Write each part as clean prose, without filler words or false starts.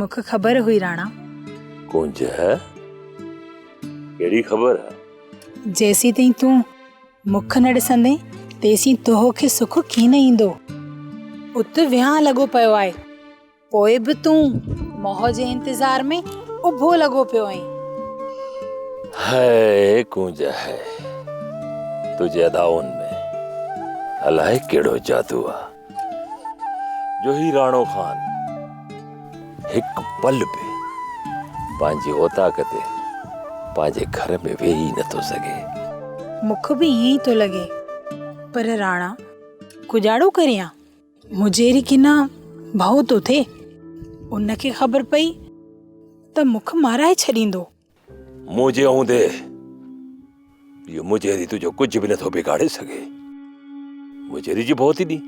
مون کي خبر هئي راڻا. ڪونج، ڪهڙي خبر؟ جيسيتائين تون مون کي نه ڏسندين، تيسين توکي سک ڪين ايندو. ات ويهان لڳو پيو آهي. پوء به تون موهه جي انتظار ۾ اڀو لڳو پيو آهين. هيء ڪونج هيء، تنهنجي ادائن ۾ الائي ڪهڙو جادو آ، جو هي راڻو خان هڪ پل به پنهنجي اوطاق تي پنهنجي گهر ۾ ويهي نٿو سگهي. مون کي به ائين ئي ٿو لڳي، پر راڻا ڪڄاڙو ڪريان؟ مجيري ڪنا ڀؤ ٿو ٿئي. ان کي خبر پئي ته مون کي مارائي ڇڏيندو. منهنجي هوندي اهو مجيري تنهنجو ڪجهه به نٿو بگاڙي سگهي. مجيري جي ڀؤ ٿي ڏي.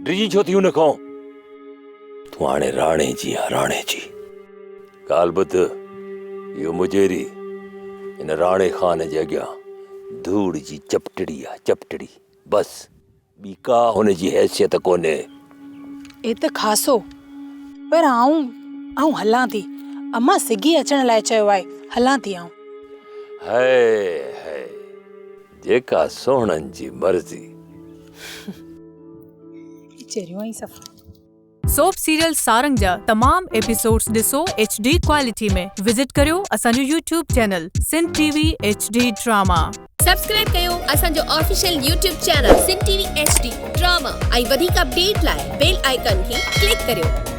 ڊڄين ڇو ٿي ان کان؟ تون هاڻي راڻي جي آن، راڻي جي. ڳالهه ٻڌ، اهو مجيري هن راڻي خان جي اڳيان ڌوڙ جي چپٽڙي آ، چپٽڙي. بس ٻي ڪا هن جي حيثيت ڪونهي. اي ته خاصو، پر آئون، آئون هلان ٿي. امان سگهي اچڻ لاء چيو آهي، هلان ٿي آئون. هئي هئي، جيڪا سهڻن جي مرضي. چريو آهين صفا. سوپ سيريل سارنگ جا تمام ايپيسوڊز ڏسو ايڇ ڊي ڪوالٽي ۾ وزٽ ڪريو اسان جو YouTube channel Sindh T V H D drama. Subscribe ڪيو اسان جو official YouTube channel Sindh T V H D drama ۽ وڌيڪ اپڊيٽ لاء بيل آئيڪان کي ڪلڪ ڪريو.